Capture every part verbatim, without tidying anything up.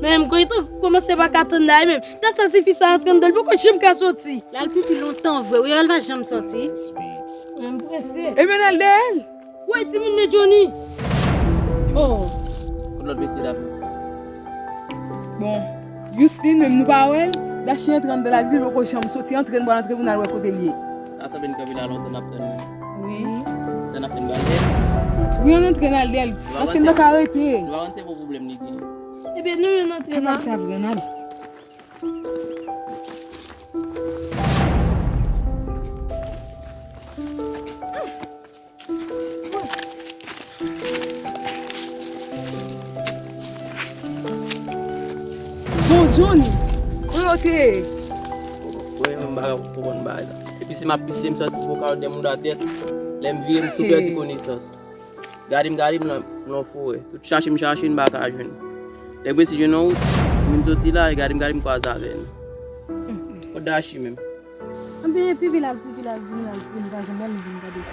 Men m gentan kòmanse pa ka tann la menm. Dat sa tifi sa antre anndan, li poko janm ka soti. L al pipi lontan vre wi, l pa janm soti. Men m prese. Ebyen, al dèyè l. Woy, timoun, men Johnny. Oh. Kot lòt mesye la? Bon, Youstin menm nou pa wè l. Dachi antre anndan la, li poko janm soti, antre, n pral antre pou n al wè kote l ye. Sa sanble n kanpe la lontan n ap tann li. Wi. Sa n ap fè, n pral dèyè l? Wi, ann antre n al dèyè l. Paske n pa ka rete. Nou pa konn se pou pwoblèm li genyen. Ebyen, nou youn antre la. Sa vre, ann ale. Bon, Johnny, kote w te ye? Mwen menm m pa konprann bagay la. Epi si m ap pise, m santi bokal dèyè m atè. Lè m vire, m tou pèdi konesans. Gade m, gade m nan, nan forè. Tout chache m chache, m pa ka jwenn. Lè m resi jwenn nan wout, m vin soti la, e gade m, gade m kwaze avè l. Kot Dachi menm? Anben, pi vin al, pi vin al, vin al, vin pa janm wè l, vin gade sa.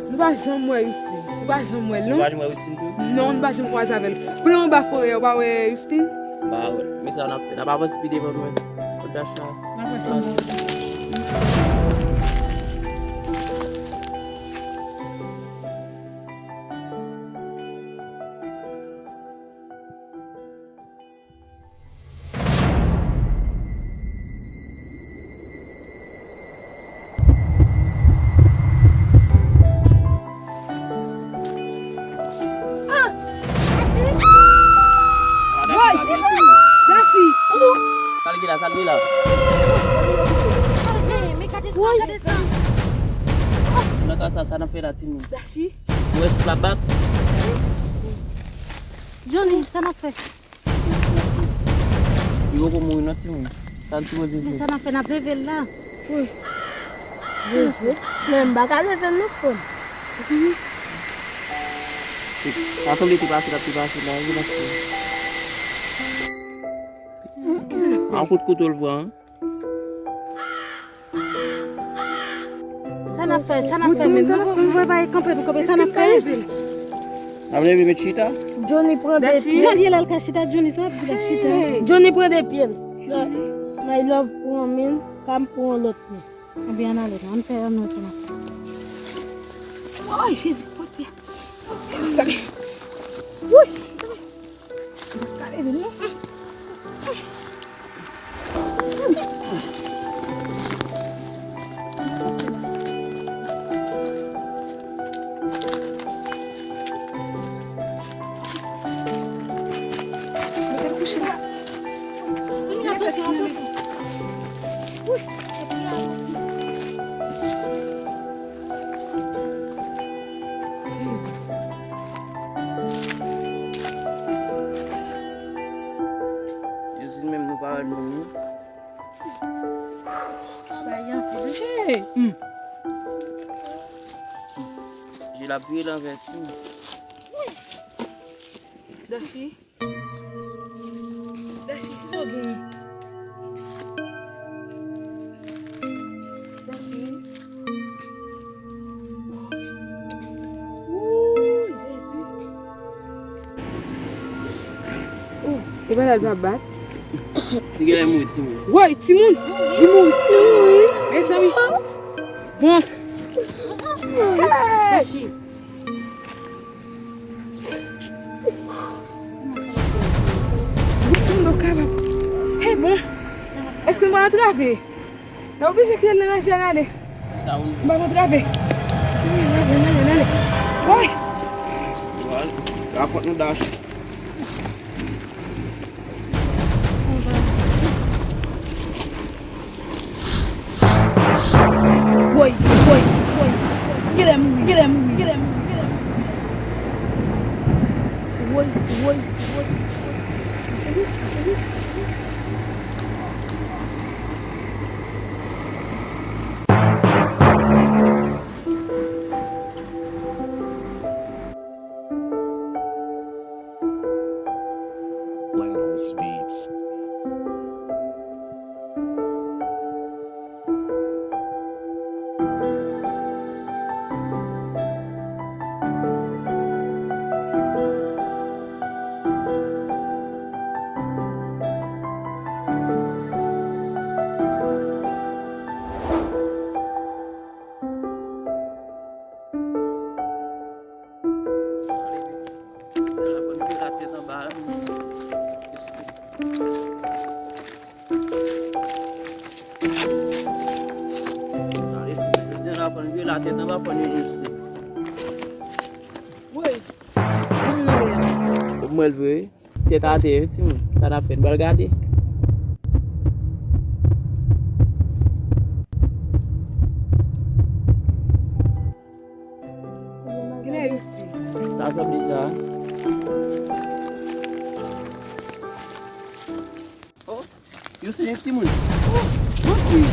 Nou pa janm wè Youstin. Nou pa janm wè l, non. Nou pa janm wè Youstin tou? Non, nou pa janm kwaze avè l. Pou nou anba forè, ou pa wè Youstin? M pa wè l. Men sa n ap fè? N ap avanse pi devan nou, wi. Kot Dachi la? N ap avanse. Woy! Dachi! Sa l gen la, sa l gen la? Men gade sa, gade sa. Nan ka sa, sa n ap fè la, timoun? Dachi? Ou wè sou la bak? Johnny, sa n ap fè? Li poko mouri non, timoun. Sa n sipoze fè? Men sa n ap fè, n ap leve l la. Wi. Jezi. Men m pa ka leve l non, frè m. Mezanmi. Sa sanble te pase l ap te pase la, wi, paske. An kout kouto l pran. Sa n ap fè? Sa n ap fè menm? Nou pa kanpe pou kanpe. Sa n ap fè? N ap leve met chita. Johnny pran de pye. Jan l ye la, l ka chita. Johnny, sa w ap di la, chita. Johnny pran de pye l. My love pran men l, Cam pran lòt men. Ebyen, ann ale, ann fè, ann wè sa n ap fè. Woy, Jezi, pran pye. Mezanmi. Woy, mezanmi. Gade vin non. Mete l kouche la. Mete l kouche la. Woy. Jezi, menm nou pa wè l menm non. Hey! Hmm. Je l ap vire l anvè ti. Dachi. Dachi, kisa w genyen? Dachi. Ooh, Jezi. Oh, e pa la l pa bat. Li genlè mouri, timoun. Woy, timoun! Li mouri! Li mouri! Mezanmi! Bon! Dachi! Wout moun yo kapab. Hey, bon. Èske nou pral antrave? N a oblije kite l nan ranje a n ale. M p ap antrave. Se mwen, n ale, n ale, n ale. Woy! Rapòt nou Dachi. Woy, woy, woy. Genlè mouri, genlè mouri, genlè mouri, genlè mouri. Woy, woy, woy, woy. Lionel's Beats. Atè, nan pa fò negosye. Woy. Ou mwen l vre, wi. Tèt atè, wi, timoun. Sa n ap fè, n pral gade. Genlè Yousli. Sa sanble sa. Oh, Yousli gen timoun. Oh, manti.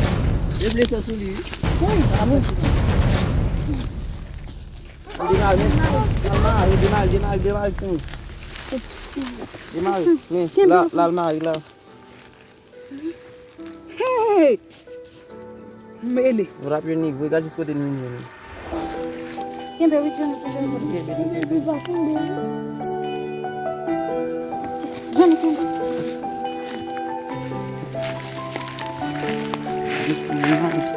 Yo blese sou li, wi. Woy, sa ap fè timoun. Demare, demare, demare, demare, timoun. Demare, men, la, la, l mare, la. Hey! Mele. Nou t ap jwenn li vre, gad jis kote nou jwenn li. Kenbe, wi, Johnny, kenbe, Johnny. Kenbe, kenbe. Kenbe, pa kenbe, wi. Johnny, kenbe. Vit, vit, vit.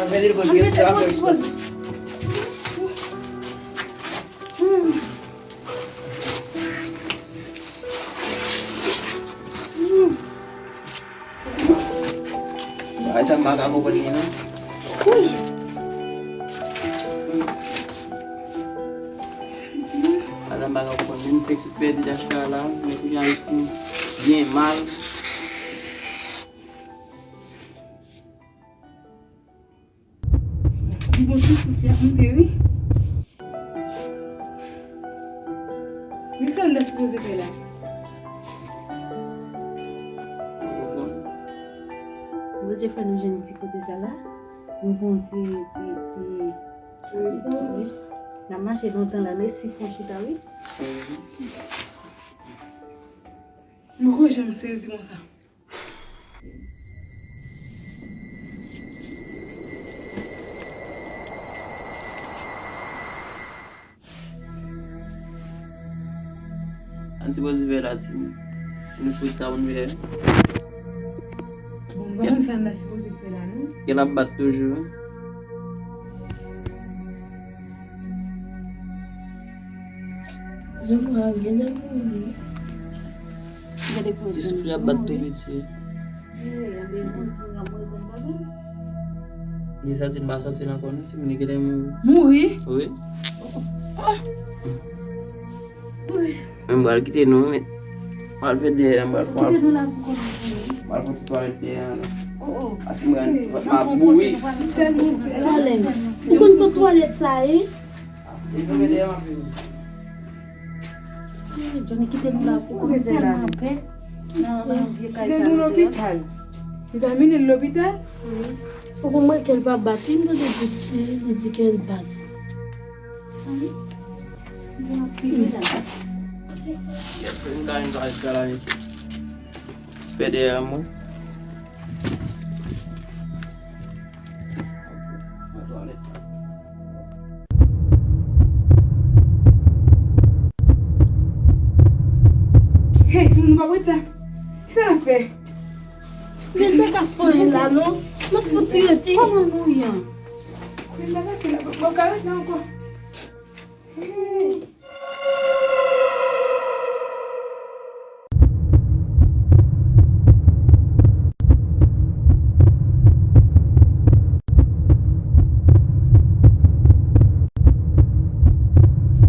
Ann mete l poze, ann mete l poze. Bagay sa m pa ka konprann li non. Bagay sa m pa ka konprann li, m fèk sot pèdi Dashka la, men kounye a Yousli byen mal. Li bon sou souf li ap moute, wi. Men sa n ta sipoze fè la? Bondye fè nou jwenn ti kote sa la. Nou pran ti, ti, ti, ti, n ap mache lontan la, men si fon chita, wi. M poko janm sezi konsa. Ann sipoze fè la, timoun. Nou fout sa pou n fè. Bon, m pa konn sa n ta sipoze fè la, non. Kè l ap bat toujou, wi. Jean-Pierre genlè mouri. Ti souf li ap bat tou piti. Li santi l pa santi l ankò non, timoun li genlè mouri. Mouri? Wi. Men m pral kite nou, men m pral fè dèyè, m pral fè, m pral fè ti twalèt dèyè a non. Paske m pral, m ap mouri. Twalèt. Ou konn kot twalèt sa ye? Johnny kite nou la pou kòm tèlman pè nan, nan vye kay sa nou te la. Li ta mennen l lopital? Wi. Ou konprann kè l pa bat wi, m tande di, li di kè l bat. Sa wi. Bon, ap pile la. Kèt, m ka, m ka, m ka la, mesye. Pè dèyè mwen. Hey, timoun, nou p ap ret la. Kisa n ap fè? Men pa ka fè anyen la, non. Nou fouti rete. Kòman nou ye? Men pa fasil la. Bon, w ka ret la ankò. Hey.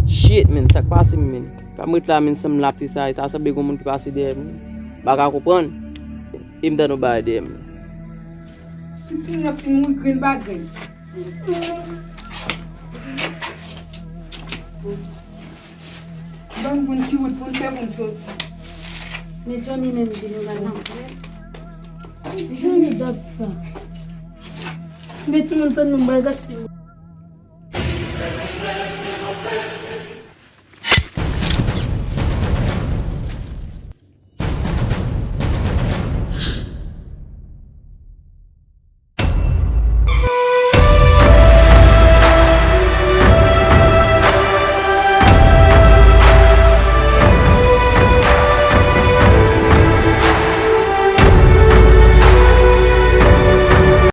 Shit, men, sa k pase m, men? Pa m ret la, men, sanm lapte sa, e ta sanble gon moun ki pase dèyè m. M pa ka konprann. E m tande yon bagay dèyè m. Tout timoun ap fin mouri grenn pa grenn. Ban m konn ki wout pou n fè pou n soti. Men Johnny menm di nou la nan. Johnny dat sa. Men timoun tann nou, m pral gate yo.